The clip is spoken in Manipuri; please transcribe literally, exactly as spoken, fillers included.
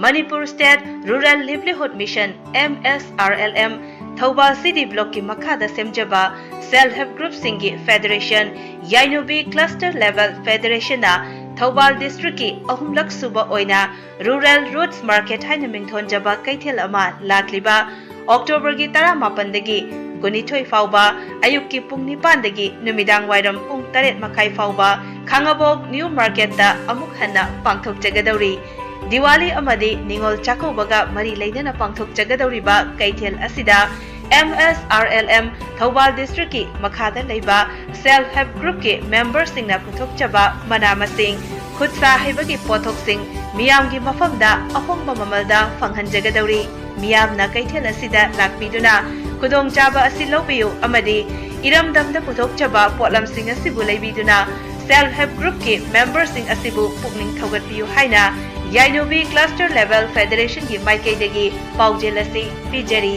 Manipur State Rural Livelihood Mission, M S R L M, Thoubal city ꯕ꯭ꯂꯣꯛꯀꯤ ꯃꯈꯥꯗ ꯁꯦꯝꯖꯕ Self Help Groupꯁꯤꯡꯒꯤ Federation, ꯌꯥꯏꯅꯨꯕꯤ Cluster Level Federationꯅ Thoubal ꯗꯤꯁꯇ꯭ꯔꯤꯛꯀꯤ ꯑꯍꯨꯝꯂꯛ ꯁꯨꯕ ꯑꯣꯏꯅ Rural Roots Market ꯍꯥꯏꯅ ꯃꯤꯡꯊꯣꯟꯖꯕ ꯀꯩꯊꯦꯜ ꯑꯃ ꯂꯥꯛꯂꯤꯕ ꯑꯣꯛꯇꯣꯕꯔꯒꯤ ꯇꯔꯥꯃꯥꯄꯟꯗꯒꯤ ꯀꯨꯟꯅꯤꯊꯣꯏ ꯐꯥꯎꯕ ꯑꯌꯨꯛꯀꯤ ꯄꯨꯡ ꯅꯤꯄꯥꯟꯗꯒꯤ ꯅꯨꯃꯤꯗꯥꯡ ꯋꯥꯏꯔꯝ ꯄꯨꯡ ꯇꯔꯦꯠ ꯃꯈꯥꯏ ꯐꯥꯎꯕ ꯈꯥꯉꯕꯣꯛ ꯅ꯭ꯌꯨ ꯃꯥꯔꯀꯦꯠꯇ ꯑꯃꯨꯛ ꯍꯟꯅ ꯄꯥꯡꯊꯣꯛꯆꯒꯗꯧꯔꯤ꯫ ꯗꯤꯋꯥꯂꯤ ꯑꯃꯗꯤ ꯅꯤꯉꯣꯜ ꯆꯥꯛꯀꯧꯕꯒ ꯃꯔꯤ ꯂꯩꯅꯅ ꯄꯥꯡꯊꯣꯛꯆꯒꯗꯧꯔꯤꯕ ꯀꯩꯊꯦꯜ ꯑꯁꯤꯗ M S R L M Thoubal ꯗꯤꯁꯇ꯭ꯔꯤꯛꯀꯤ ꯃꯈꯥꯗ ꯂꯩꯕ Self Help Groupꯀꯤ ꯃꯦꯝꯕꯔꯁꯤꯡꯅ ꯄꯨꯊꯣꯛꯆꯕ ꯃꯅꯥ ꯃꯁꯤꯡ, ꯈꯨꯠ ꯁꯥ ꯍꯩꯕꯒꯤ ꯄꯣꯠꯊꯣꯛꯁꯤꯡ ꯃꯤꯌꯥꯝꯒꯤ ꯃꯐꯝꯗ ꯑꯍꯣꯡꯕ ꯃꯃꯜꯗ ꯐꯪꯍꯟꯖꯒꯗꯧꯔꯤ꯫ ꯃꯤꯌꯥꯝꯅ ꯀꯩꯊꯦꯜ ꯑꯁꯤꯗ ꯂꯥꯛꯄꯤꯗꯨꯅ ꯈꯨꯗꯣꯡꯆꯥꯕ ꯑꯁꯤ ꯂꯧꯕꯤꯌꯨ ꯑꯃꯗꯤ ꯏꯔꯝꯗꯝꯗ ꯄꯨꯊꯣꯛꯆꯕ ꯄꯣꯠꯂꯝꯁꯤꯡ ꯑꯁꯤꯕꯨ ꯂꯩꯕꯤꯗꯨꯅ Self Help Groupꯀꯤ ꯃꯦꯝꯕꯔꯁꯤꯡ ꯑꯁꯤꯕꯨ ꯄꯨꯛꯅꯤꯡ ꯊꯧꯒꯠꯄꯤꯌꯨ ꯍꯥꯏꯅ ꯌꯥꯏꯅꯨꯕꯤ Cluster Level Federationꯒꯤ ꯃꯥꯏꯀꯩꯗꯒꯤ ꯄꯥꯎꯖꯦꯜ ꯑꯁꯤ ꯄꯤꯖꯔꯤ꯫